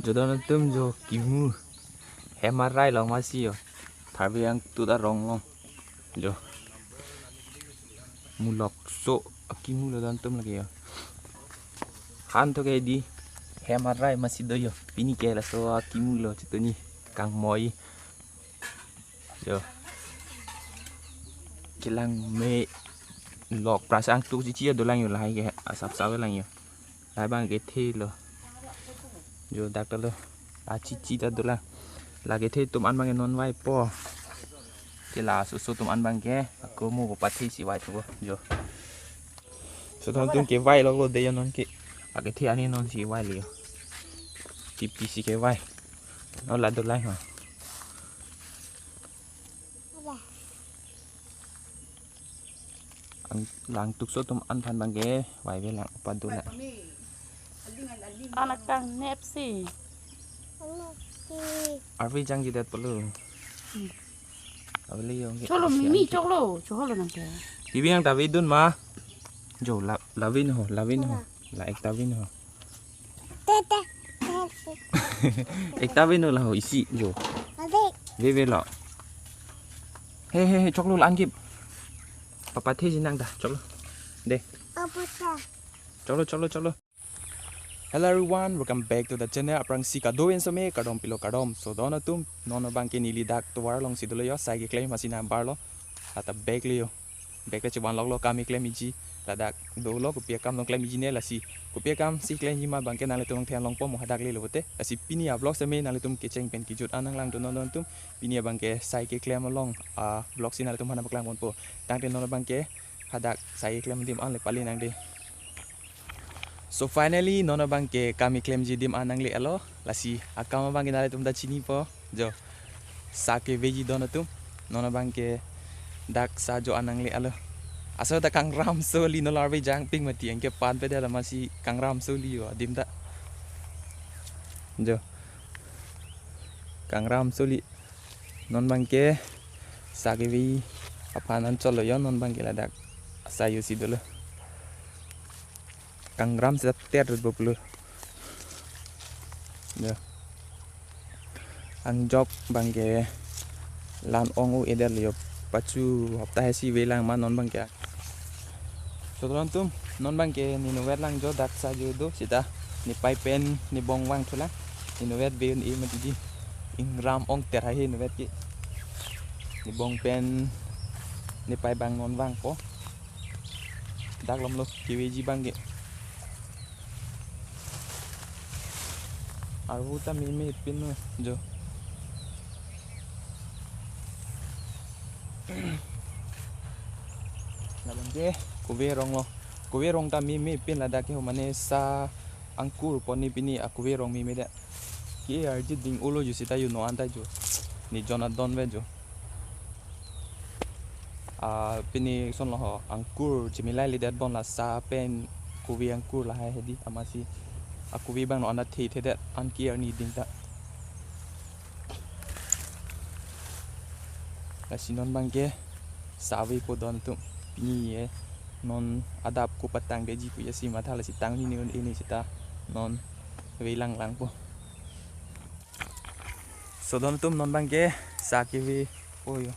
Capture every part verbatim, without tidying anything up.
Jo don atum jo kimu. Hem arai long masi jo. Tharve angtut arong long. Jo. Mulokso akimu lo don atum lake jo. Han to ke di. Hem arai masi do jo. Pini ke laso akimu lo chitoni. Kangmoi. Jo. Kelang me lok prasang tu chichi dolang jo lahai ke asap sawe lang jo. Lahai abang kethe lo. Jo dak ta lo. La chichi ta dolang. La kethe atum an abang ke non vaipo. Ke laso oso atum an abang ke. Ako mo papathesi vaithupo. Jo. So don atum kevai lok lo de jo non ke. La kethe ani nonsi vaile jo. Tipi si kevai. Non la dolang ha. Ang, la angtukso atum an aphan abang ke, vaive lang upa dolang. Anak kang nepsi. Arve jangjedet pulo. Hmm. Avele jo ke. Cholo mimi choklo, choklo nang ke. Tibi yang tavi dun ma. Jo la, lavin ho, lavin ho. La ek ta vin ho. Te, te, te, te. Ek ta vin ho la ho isi jo. Ave. Veve lo. He, he, he, choklo la angkip. Papathesi nang ta, choklo. De. Apa ta? Choklo, choklo, choklo. Hello everyone, welcome back to the channel. Aphrangsi kadokave insome, kardom pilo kardom. So don atum, non abang ke neli dak tovar alongsi dolo jo, sai keklem masi nang barlo. Ata bag le jo. Bag le chevan lok lo kam keklem iji. Ladak dolo kopi akam nangklem iji ne lasi. Kopi akam si klemji ma abang ke nanglitum theklong longpo mo hadak le lo pote. Lasi pini a-vlog seme nanglitum kecheng pen kejut an nanglang dun non don atum. Pini abang ke sai keklem along a-vlog si nanglitum aphan paklang ponpo. Tangte non abang ke hadak sai keklem adim an le pali nang de. So finally, non abang ke kam keklemji adim an nangle alo, lasi akam abang ke nanglitum ta chinipo, jo. Sa keveji don atum, non abang ke dak sa jo an nangle alo. Aso ta kangram soli non larve jangpik mati, anke pan pe de la masi kangram soli jo, adim ta. Jo. Kangram soli. Non abang ke sa kevi aphan anchot lo jo, non abang ke ladak sa jo si dolo. Kangram seta ter bo pulo. Jo. Angjok abang ke la-an ong-o-edet lo jo, pachu hopta hesi velang ma non abang ke. So don atum, non abang ke ne inutvet lang jo, dak sa jo do seta nepei pen nebong vangthulang. Ne inutvet ve un-e mati di. Ingram ong ter hai he inutvet ke. Nebong pen nepei abang non vangpo. Dak lom lo keveji abang ke. Arvu ta meme pin no jo. Labang ke kove rong lo. Kove rong ta meme pin ladak ke ho, mane sa angkur pon ni pini akove rong meme det. Ke arjit ding ulo jo seta jo non anta jo. Ne jon adon ve jo. Ah, pini son lo ho, angkur chemilai ledet bon la sa pen kove angkur lahai hedi, amatsi akove abang non anta the thedet, an ke arni ding ta. Lasi non abang ke sa avepo don atum, pini e non adap ko patang keji pu jasi matha, lasi tang ni ni un ini seta non ve lang lang po. So don atum, non abang ke sa kevepo jo.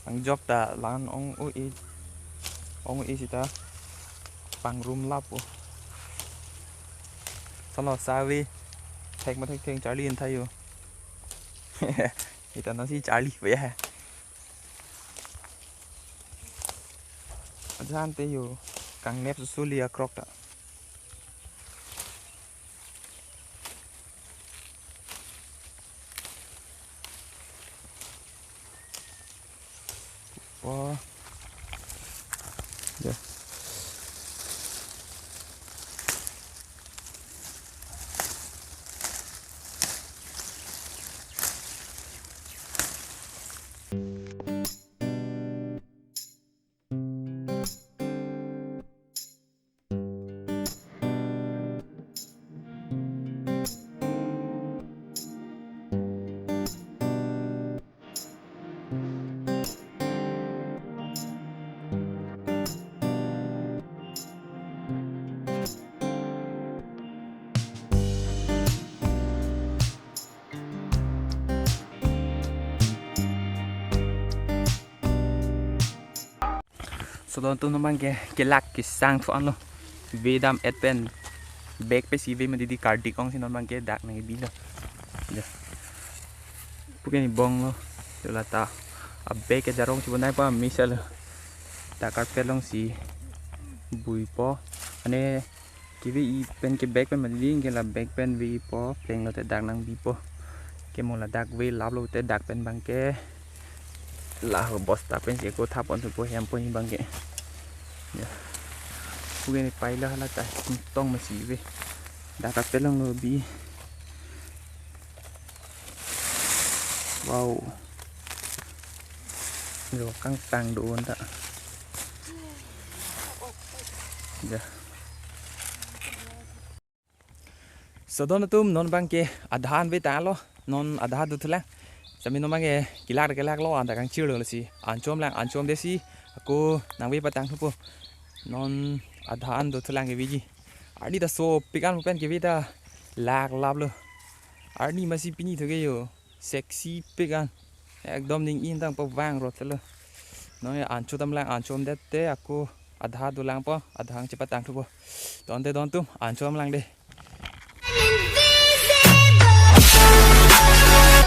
Angjok ta la-an ong-o-e, ong-o-e seta pangrum lapo. Solo sa ave, thek ma thektheng charli in tha jo. Ita nasi charli pe ya. Ajan te jo, kangnep susuli akrok ta. Oh. Ya. So don atum, non abang ke kelak kesang thu anlo. Ve dam-et pen bag pensi ve mati, dei kardik ong si non abang ke dak nangkebilo. Ya. Puke ni bonglo. Yo lata a bag ke jarong si bonai pa misa lo. Dak carpet alongsi buipo. Ane keve-i pen ke bag pen mati, dei ke la bag pen vepo, plenglo te dak nangbipo. Ke mo ladak velaplo te dak pen abang ke la ho bosta pensi ako thapon thupo, hempon abang ke. Ya. Puke ni pailo, hala ta singtong masi ve. Dak carpet along lo bi. Wow. Lo kangtang do-an ta. Ya. So don atum, non abang ke adhan vetanglo, non adhan dothulang. Sami non abang ke kelak kelaklo, anta kangchirlo si. Anchomlang, anchomde si. Ako nangve patang thupo. Non adhan dothulang keviji. Arni ta sopik an pen keve ta laklaplo. Arni masi pini thu ke yo sexy pik an. Ekdom ning intang pavang rotlo. Non ya ancho damlang, anchomdet te ako adhan dolangpo, adhan chepatang thupo. Donte don atum, anchomlang dei.